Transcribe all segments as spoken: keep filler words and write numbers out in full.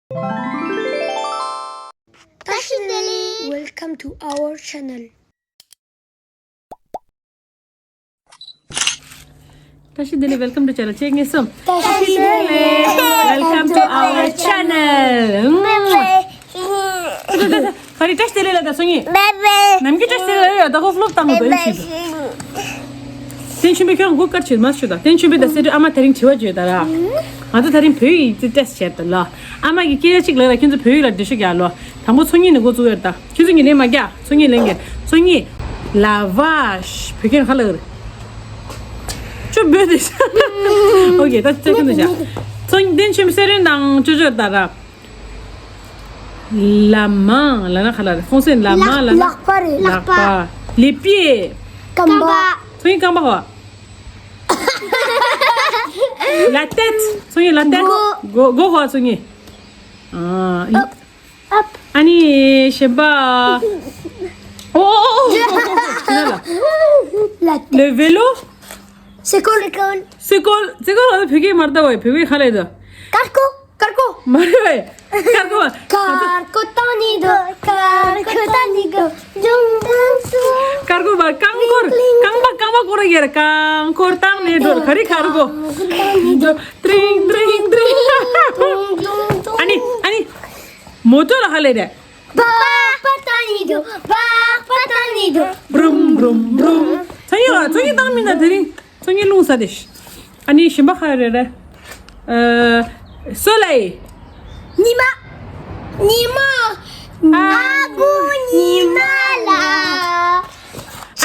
བཀྲ་ཤིས་བདེ་ལེགས། Welcome to our channel. བཀྲ་ཤིས་བདེ་ལེགས། Welcome to channel. གཅིག་གཉིས་གསུམ། བཀྲ་ཤིས་བདེ་ལེགས། Welcome to our channel. ཧ་རི། བཀྲ་ཤིས་བདེ་ལེགས་ལ་ད་སོ་ཉིད། ནམ་རྒྱུན་བཀྲ་ཤིས་བདེ་ལེགས་ཡོད། ད་ཁོ་ཕློབ་བཏང་ནོ་ད་ཡིན་ཞིག་བསྟན་ཆོས་འཕེལ་ཁྱོད་མགོ་དཀར་བྱེད་མ་ཞུ་ད། བསྟན་ཆོས་འཕེལ་དང་སེ་འབྲུ་ཨ་མ་དེ་རིང་དྲི་བ་བརྗོད་ད་ར། ང་ཚོ་དེ་རིང་བོད་ཡིག་ཏེ་ཊེ་སི་ཊི་བྱས་ད་ལ། ཨ་མ་གི་སྐད་ཆ་གཅིག་ལ་ལ་ཁྱོད་ཚོ་བོད་ཡིག་ལ་འགྲེལ་བཤད་རྒྱག་ལོ། དང་པོ་ཚོ་གཉིས་ནས་འགོ་བཙུགས་ཡོད་ད། ཁྱོད་ཚོ་གཉིས་ལན་མ་རྒྱག་ཚོ་གཉིས་ལན་རྒྱག་ཚོ་གཉིས། ལ་བ་ཤ། བོད་སྐད་ཁ་ལ་རེད། ཅོ་བོད་དེ་ཤ། ཨོ་ཀེ། ད་ཅ་ཁྱོད་ཚོ་ཤ། ཚོ་གཉིས། བསྟན་ཆོས་འཕེལ་སེ་རོན་དང་ཅོ་ཅོ་ད་ར། ལ་མ་ལ་ན་ཁ་ལ་རེད། ཧྥོང་སེན་ལ་མ་ལ་ན། ལག་པ་རེད། ལག་པ། ལག་པ། ལེ་པིའེ། རྐང་པ། ཚོ་གཉིས་རྐང་པ་ཧོ། ལ་ཏེད། ཚོ་གཉིས་ལ་ཏེད། མགོ། མགོ་མགོ་ཧོ་ཚོ་གཉིས། ཨ། ཨ། ཨ་ནི་གཞན་པ། ཨོ་ཨོ་ཨོ། ལ་ཏེད། ལེ་ཝེ་ལོ། སེ་ཀོལ། སེ་ཀོལ། སེ་ཀོལ་ཨ་བོད་སྐད་མ་རེད་ད་བ། བོད་སྐད་ག་ལ་ཡོད་ད། ཀར་ཀོ། ཀར་ཀོ། མ་རེད་བས། ཀར་ཀོ་བ། ཀར་ཀོ་ཏང་ནི་དོ། ཀར་ཀོ་ཏང་ནི་དོ། ཇུང་ཏང་ཏུ། ཀར་ཀོ་བ། རྐང་འཁོར། རྐང་པ་རྐང་པ་སྐོར་ར་ཡར་རྐང་འཁོར་བཏང་ནས་འགྲོ། ག་རེ་ཀར་ཀོ། ཏྲིང་ཏྲིང་ཏྲིང་། ཨ་ནི་ཨ་ནི། མོ་ཊ་ལ་ཧ་ལས་རེད། པག་པ་བཏང་ནི་དོ། པག་པ་བཏང་ནི་དོ། བྲུམ་བྲུམ་བྲུམ། ཚ་ཡོད་ཨ། ཚ་ཡོད་བཏང་མི་ན་དེ་རིང་། ཚོ་གཉིས་རླུང་ཟ་དེ། ཨ་ནི་གཞན་པ་ག་རེ་རེད། ཨ། སོ་ལའི། ཉི་མ། ཉི་མ། ཨ། ཨ་ཁུ་ཉི་མ་ལ། ཨ་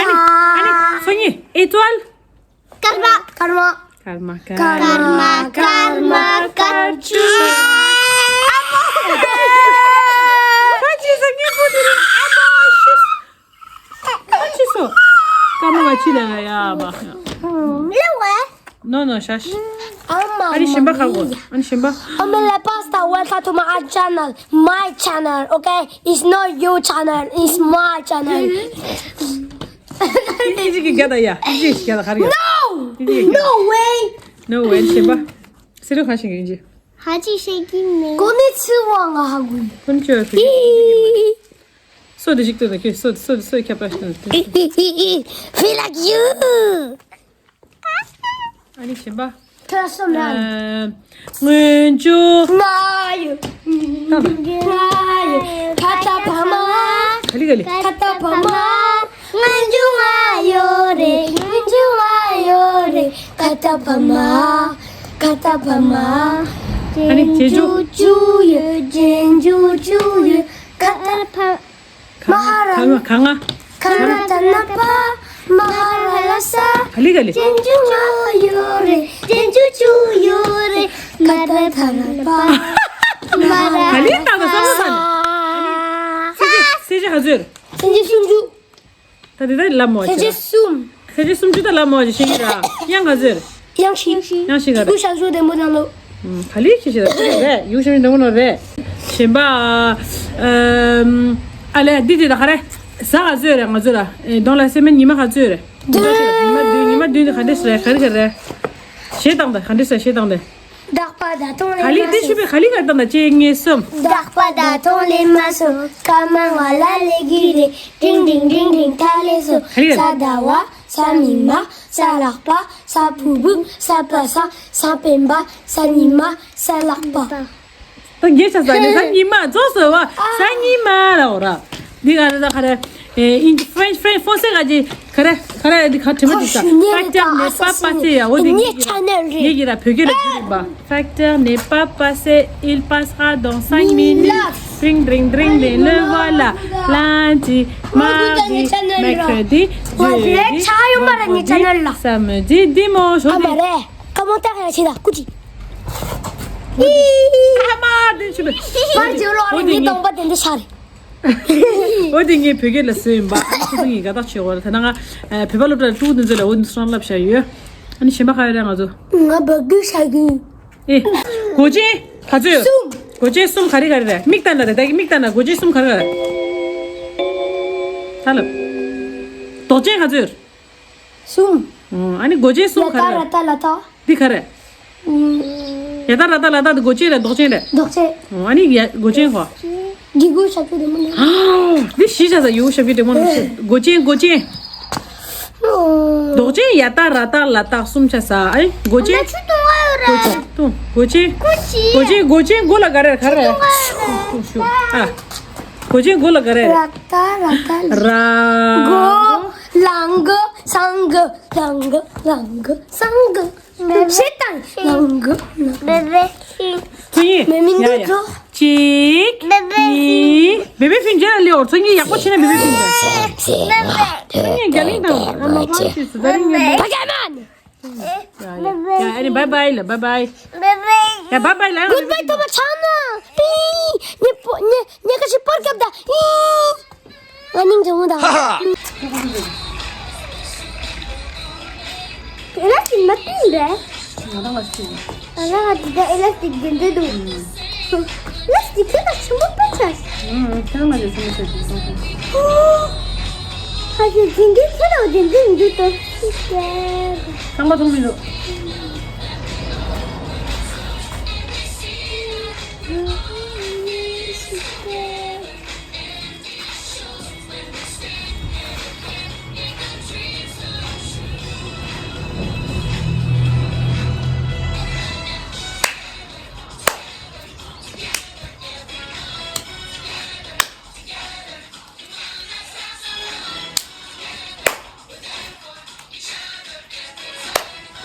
ནི་ཨ་ནི་ཚོ་གཉིས་ཨེ་ཏུ་ཨལ། སྐར་མ། སྐར་མ། སྐར་མ་སྐར་མ། སྐར་མ་སྐར་མ་སྐར་ཆུ། ཨ་མ། ཁ་ཅིག་ས་སྐྱིད་པོ་དེ་རེད། ཨ་མ་ཤི། ཨ་ཅི་སོ། ཀ་མ་བ་ཅི་ལ་ཡ་བ། ལེ་ཝེ། No, no, shush. ཨ་ནི་གཞན་པ་ག་གོ། ཨ་ནི་གཞན་པ། ཨ་མ་ལེ་པ་སྟ། Welcome to my channel. My channel, okay? It's not your channel, it's my channel. ཨི་ཅི་གི་རྒྱ་ད་ཡ། ཨི་ཅི་གི་རྒྱ་ད་ག་རེ་ཡ། No! No way! No way. གཞན་པ། སེ་རུ་ག་ཤིང་གི་ཨིན་ཇི། ཧ་ཅི་ཤེས་ཀྱི་མེད། ཀོ་ནི་ཚུ་བ་ང་ཧ་གོ་ཡིན། ཀོ་ནི་ཚུ་བ་ཧི་ཧི་ཧི། སོ་དེ་ཞིག་ཏུ་ན་ཁྱོད་སོ་སོ་སོ་ཁྱབ་པ་ཞིག་ཏུ་ན། ཧི་ཧི་ཧི་ཧི། Feel like you. ཨ་ནི་གཞན་པ། ཐོས་སོ་ན། ཨ། སྔོན་འཇུག་ང་ཡོད། ང་ཡོད། ཁ་ཏ་བ་མ། ག་ལི་ག་ལི། ཁ་ཏ་བ་མ། སྔོན་འཇུག་ང་ཡོད་རེད། སྔོན་འཇུག་ང་ཡོད་རེད། ཁ་ཏ་བ་མ། ཁ་ཏ་བ་མ། ཨ་ནི་རྗེས་འཇུག་ཇུ་ཡོད། རྗེས་འཇུག་ཇུ་ཡོད། ཁ་ཏ་བ། མ་ཧ་ར། ག་ང་། ག་ང་། ད་ན་པ། མ་ཧ་ར་ལ་ས། ག་ལི་ག་ལི། རྗེས་འཇུག་ང་ཡོད་རེད། རྗེས་འཇུག་ཇུ་ཡོད་རེད། ཁ་ཏ་ད་ན་པ། མ་ཧ་ར་ལ་ས། ག་ལི་ད་ད་ས་མོ་ས། ས། ས་ཆ་ག་ཚོད། ས་ཆ་སུམ་ཅུ། ད་དེ་ད་ལབ་མོ་ས་ཆ་ཆེ་གསུམ། ས་ཆ་སུམ་ཅུ་ད་ལབ་མོ་ཆེ་ཤེས་ཀྱི་ར། དབྱངས་ག་ཚོད། དབྱངས་བཞི། དབྱངས་བཞི་ག་རེད། ཡུག་ཞབས་ཞུ་བདེ་མོ་གནང་ལོ། ཨུམ། ག་ལེར་ཁྱེད་ཤེས་ད་རེད། ཡུག་ཞབས་ཞུ་བདེ་མོ་ནོ་རེད། གཞན་པ། ཨམ། ཨ་ལས་འདི་དེ་ད་ག་རེ། གཟའ་ག་ཚོད་རེད་ང་ཚོ་ལ། ཨེ། གདོང་ལ་སེམས་མེད་ཉི་མ་ག་ཚོད་རེད། ཉི་མ་བདུན། ཉི་མ་བདུན་ཉི་མ་བདུན་དེ་ག་འདྲས་རེད། ག་རེ་ག་རེད། གཞས་བཏང་ད་ག་འདྲས་རེད་གཞས་བཏང་ད། དག་པ་ད་དུང་ལེན་མ་སོང་། ག་ལེར་དེ་ཞུ་བའི་ག་ལེར་ག་བཏང་ད་གཅིག་གཉིས་གསུམ། དག་པ་ད་དུང་ལེན་མ་སོང་། སྐར་མ་ང་ལ་ལས་ཀྱི་རེད། ཏིང་ཏིང་ཏིང་ཏིང་ད་ལས་སོ། ག་ལེར། གཟའ་ཟླ་བ། གཟའ་ཉི་མ། གཟའ་ལྷག་པ། གཟའ་ཕུར་བུ། གཟའ་པ་སངས། གཟའ་སྤེན་པ། གཟའ་ཉི་མ། གཟའ་ལྷག་པ། ད་རྒྱས་ཆ་ས་ནི་གཟའ་ཉི་མ་རྫོགས་སོ་བ། གཟའ་ཉི་མ་ལ་འོ་ར། འདི་ག་རེ་ད་ག་རེ། ཨེ། ཨིན་ཇི། French French ཧྥོང་སེ་ག་ཅི། ག་རེ་ག་རེ་འདི་ག་དྲི་མ་འདི་ས། Facteur n'est pas passé. འོ་འདི་ངའི་ཆེ་ནལ་རེད། ངའི་གི་ར་བོད་སྐད་ལ་བསྒྱུར་ཡིན་པ། Facteur n'est pas passé. Il passera dans cinq minutes. Ring ring ring ring. Le voilà. Lundi, mardi, mercredi, jeudi, vendredi, samedi, dimanche. འོ་འདི། ཀ་མོ་ཏ་ཧ་ཆི་ད་ཀུ་ཅི། ཨ་མ་དེ་ཆི་མེད། པར་ཇོ་ལོ་ཨ་ནི་གཏོང་པ་དེ་འདྲ་ཤར། འོ་དེ་ངས་བོད་སྐད་ལ་བཟོས་ཡིན་པ། ཨ་ནི་ཁོ་ཚོ་ངས་དགའ་རྟགས་བྱེད་དགོས་རེད། ད་ནང་ང་བོད་པ་སློབ་གྲྭ་ལ་ཕྲུ་གུ་དེ་ཚོ་ལ་འོ་དེ་ཚོ་རང་བསླབ་བྱ་ཡོད། ཨ་ནི་གཞན་པ་ག་རེ་རེད་ང་ཚོ། ང་བ་གུ་ཤ་གི། ཨེ། མགོ་ཅན་ག་ཚོད། གསུམ། མགོ་ཅན་གསུམ་ག་རེ་ག་རེ་རེད། མིག་ལྟ་ན་རེད། ད་གི་མིག་ལྟ་ན་མགོ་ཅན་གསུམ་ག་རེ་ག་རེ་རེད། ད་ལབ། མདོག་ཅན་ག་ཚོད། གསུམ། ཨ་ནི་མགོ་ཅན་གསུམ་ག་རེ་ག་རེ་རེད། ལ་ཏ་ལ་ཏ། འདི་ག་རེ། ཨུམ། ཡ་ཏ་ར་ཏ་ལ་ཏ་དེ་མགོ་ཅན་རེད། མདོག་ཅན་རེད། མདོག་ཅན། ཨོ། ཨ་ནི་ཡ་མགོ་ཅན་གོ། འདི་མགོ་ཞབས་ཀྱུ་རིང་མོ་ནི། ཨ། འདི་ཞི་ཤ་ས་ཡུ་ཞབས་ཀྱུ་རིང་མོ་ནི། མགོ་ཅན། མགོ་ཅན། མདོག་ཅན། ཡ་ཏ་ར་ཏ་ལ་ཏ་གསུམ་ཆ་ས། ཨ་ནི་མགོ་ཅན། ཆུ་འཐུང་བ་ཡོད་ར། མགོ་ཅན། འཐུང་། མགོ་ཅན། ཀུ་ཅི། མགོ་ཅན། མགོ་ཅན་མགོ་ལ་ག་རེ་ག་རེ། ཆུ་འཐུང་བ་ཡོད་ར། ཨ། མགོ་ཅན་མགོ་ལ་ག་རེ། ར་ཏ་ར་ཏ་ལ། ར། མགོ། ལ་མགོ། ས་མགོ། ལ་མགོ། ལ་མགོ། ས་མགོ། བྱེད་དང་ལ་མགོ། ལ་མགོ། ཚོ་གཉིས། མེ་མི་འདུག་ཚོ། གཅིག། གཉིས། བེ་བེ་ཕིན་རྗེས་ལ་ལེའོ། ཚོ་གཉིས་ཡག་པོ་བྱས་ན་བེ་བེ་ཕིན་རྗེས། ཚོ་གཉིས་རྒྱ་གླིང་དང་ཨ་མ་ཕང་ཞིག་སུ་ད་རིང་ངན་པ། ཡ་ཡ་ཨ་ནི་བའི་བའི་ལ་བའི་བའི། ཡ་བའི་བའི་ལ་བའི་བའི། གུད་བའི་ཐོག་མ་ཆགས་ན། ཨི། ཉེ་པོ་ཉེ་ཉེ་ཁ་ཞིག་པར་བརྒྱབ་ད། ཨི། ང་སྙིང་རྗེ་མོ་དང་། ཨེ་ལ་སི་ཊིག་མ་བཏིང་རེད། ང་རང་ལ་ཞིག་ང་རང་ལ་འདི་འདྲ་ཨེ་ལ་སི་ཊིག་འདི་འདྲ་འདུག་ཨེ་ལ་སི་ཊིག་ཁྱེད་ལ་ཆེན་པོ་དཔེ་ཆ། ཁྱེད་རང་ལ་ཡོད་ཆེན་པོ་ཆ་ཞིག་སོང་སོང་། ཧ་ཅང་འཛིན་གྱི་ཁྱེད་ལ་འཛིན་གྱི་འདུག་ཏོ། ཁང་པ་མཐོང་མི་འདུག་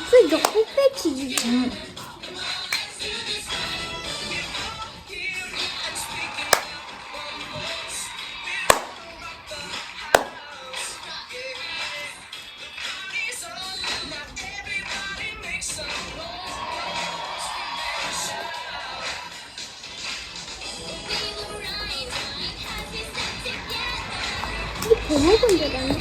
ཚོས་མགྱོགས་པོ་དཔེ་བྱེད་ཀྱི་འདུག་འདི་བུ་མོ་དང་འདྲ་དང་།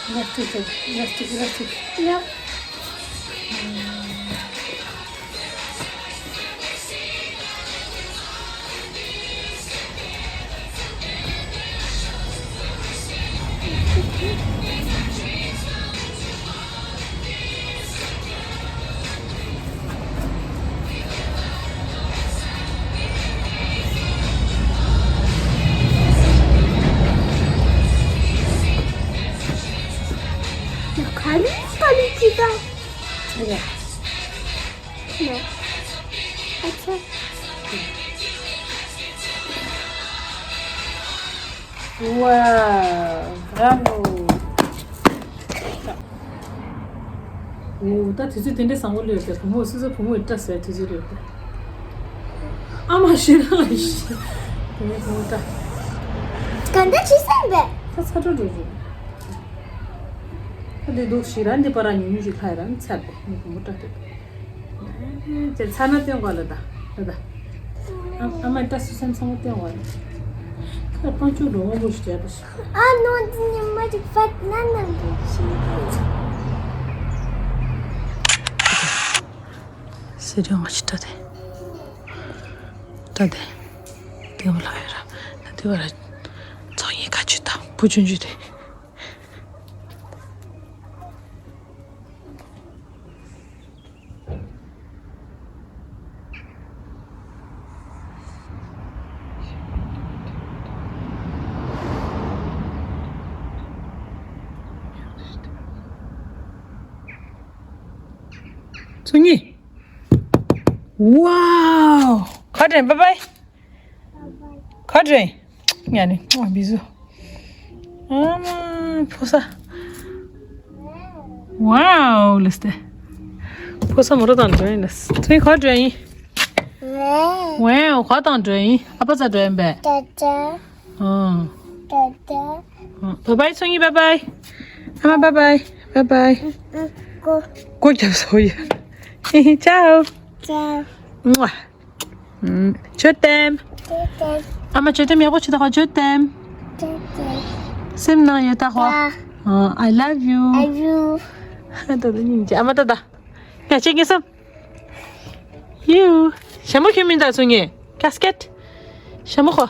Elastic, elastic, elastic. Yep. Wow, bravo. ཨོ། ད་དུས་ཚོད་དེ་འདྲའི་བཟང་པོ་སླེབས་ཏེ། བུ་མོ་སོ་སོའི་བུ་མོ་ཡི་སྐྲ་ཟ་དུས་ཚོད་སླེབས་ཏེ། ཨ་མ་ཞེ་དྲག་ལ་ཤི། བུ་མོའི་བུ་མོ་སྐྲ། ག་འདྲ་བྱེད་སེམས་པས། ད་ཚ་དྲོད་འགྲོ་རྒྱུ། ད་འདི་འདུག་ཞིག་ར་འདི་པར་ཉུང་ཉུང་ཞིག་ལྷག་ཡ་ར་ནི་ཚར་ཏེ་ངའི་བུ་མོ་སྐྲ་དེ། དེ་ཚར་ན་སྟོན་དགོས་ལ་ད་ད་ད། ཨ་ཨ་མ་སྐྲ་སུ་སེམས་བཟང་པོ་སྟོན་དགོས་ལ། ཁ་པང་ཆུ་འགྲོ་མང་པོ་ཞིག་བྱས་པ་ཞིག་ཨ་ནོ་འདི་ཉི་མ་ཅིག་ཕར་ན་ན་འདུག་ཤིང་། སེ་རིང་ང་ཅི་ལྟ་དེ། ལྟ་དེ། དེ་མོ་ལ་ཡོད་ར། ན་དེ་བ་ར། ཚོགས་ཡིན་ཁ་ཆུ་དང་བུ་ཆུང་ཆུ་དེ། སང་ཉིན། ཝའོ། ག་དྲན་པའི་པའི། ག་དྲན། ཉ་ནི་ཨ་བི་ཟུ། ཨ་མ་ཕོ་ས། ཝའོ་ལེས་ཏེ། ཕོ་ས་མོ་རོ་དང་འགྲོ་ཡིན་ལེས། སང་ཉིན་ག་དྲན་ཡིན། ཝའོ་ག་དང་འགྲོ་ཡིན། ཨ་ཕ་ས་འགྲོ་ཡིན་པས། ད་ད། ཨང་། ད་ད། ཨང་། བའི་བའི། སང་ཉིན་བའི་བའི། ཨ་མ་བའི་བའི། བའི་བའི། ཀོ། ཀོ་རྒྱབ་སོ་ཡ། ཅའོ། ཅའོ། མ། ཨམ། ཇོ་ཏེམ། ཇོ་ཏེམ། ཨ་མ་ཇོ་ཏེམ་ཡག་པོ་བྱེད་ད་ཁོ། ཇོ་ཏེམ། ཇོ་ཏེམ། སེམས་ནང་ཡོད་ད་ཁོ། ཡ། ཨ། I love you། I love you། ད་ད་སྙིང་རྗེ། ཨ་མ་ད་ད། ཡ་ཅིག་ངེས་སམ། ཡུ། ཞྭ་མོ་ཁྱོད་མིན་ད་སང་ཉིན། ཀ་སི་ཀེཊ། ཞྭ་མོ་ཁོ།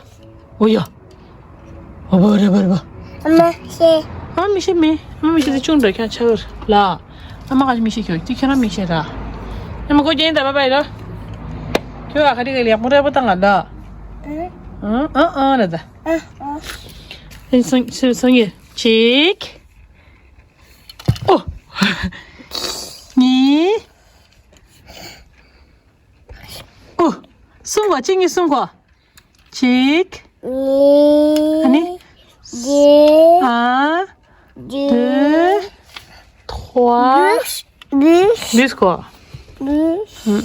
འོ་ཡ། འོ་བ་ར་བ་ར་བ། ཨ་མ་ཤེས། ཨ་མ་མི་ཤེས་མི། ཨ་མ་མི་ཤེས་དེ་ཅུང་འདྲ་ཁྱང་ཆག་གི་ར། ཨ་མ་ག་ཅི་མི་ཤེས་ཁྱོད་དེ་ཁྱོད་རང་མི་ཤེས་ར། ཨ་མ་ཁོ་རྒྱན་ད་བ་བ་ཡི་ར། ཁྱོད་ཨ་ཁ་རི་ག་ལེགས་མོ་ར་བ་ད་ང་ད། ཨ་ཨ་ཨ་ར་ད། ཨ་ཨ། སང་སང་ཉིན་ཅིག་ཨོ། གཉིས། ཨོ། གསུམ་གོ། གཅིག་གཉིས་གསུམ་གོ། གཅིག་གཉིས། ཨ་ནི། བཞི། ཨ། བཞི། deux། trois། བཞི། བཞི་གོ། བཞི།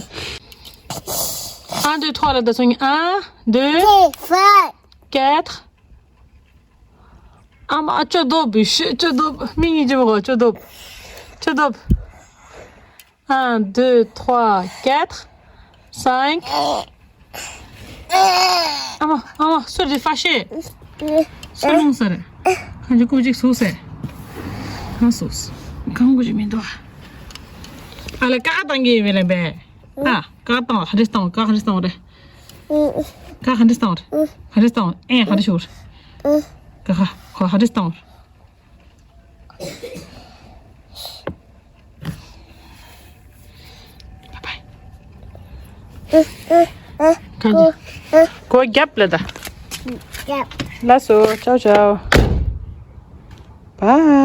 Un, deux, trois ལ་ད་སང་ཉིན། Un, deux། Quatre། ཨ་མ་ཨ་ཅོ་དོབ་བི་ཤི་ཅོ་དོབ། མི་གཉིས་ཅི་མོ་གོ། ཅོ་དོབ། ཅོ་དོབ། Un, deux, trois, quatre, cinq། ཨ་མ་ཨ་མ་སུ་རེད་ཧྥ་ཤེ། སུ་ལུང་ས་རེད། ཁ་ཅིག་ཀུ་ཅིག་སུ་སེ། ཁ་སུ་སེ། ཁ་ཀུ་ཅིག་མི་འདུག་ཨ་ལ་ཀ་བཏང་གི་ཡོད་མེད་ལ་བས། ཨ་ཀ་བཏང་། ཧ་རི་བཏང་། ཀ་ཧ་རི་བཏང་རེད། ཀ་ཧ་འདྲི་བཏང་བ་རེད། ཧ་འདྲི་བཏང་བ་རེད། ཨེ་ཧ་འདྲི་ཞུ་བ་རེད། ཀ་ཧ་ཁོ་ཧ་འདྲི་བཏང་བ་རེད། བའི་བའི། གང་གི་གོ་རྒྱབ་ལ་ད། རྒྱབ། ལགས་སོ། ཅའོ་ཅའོ། བའི།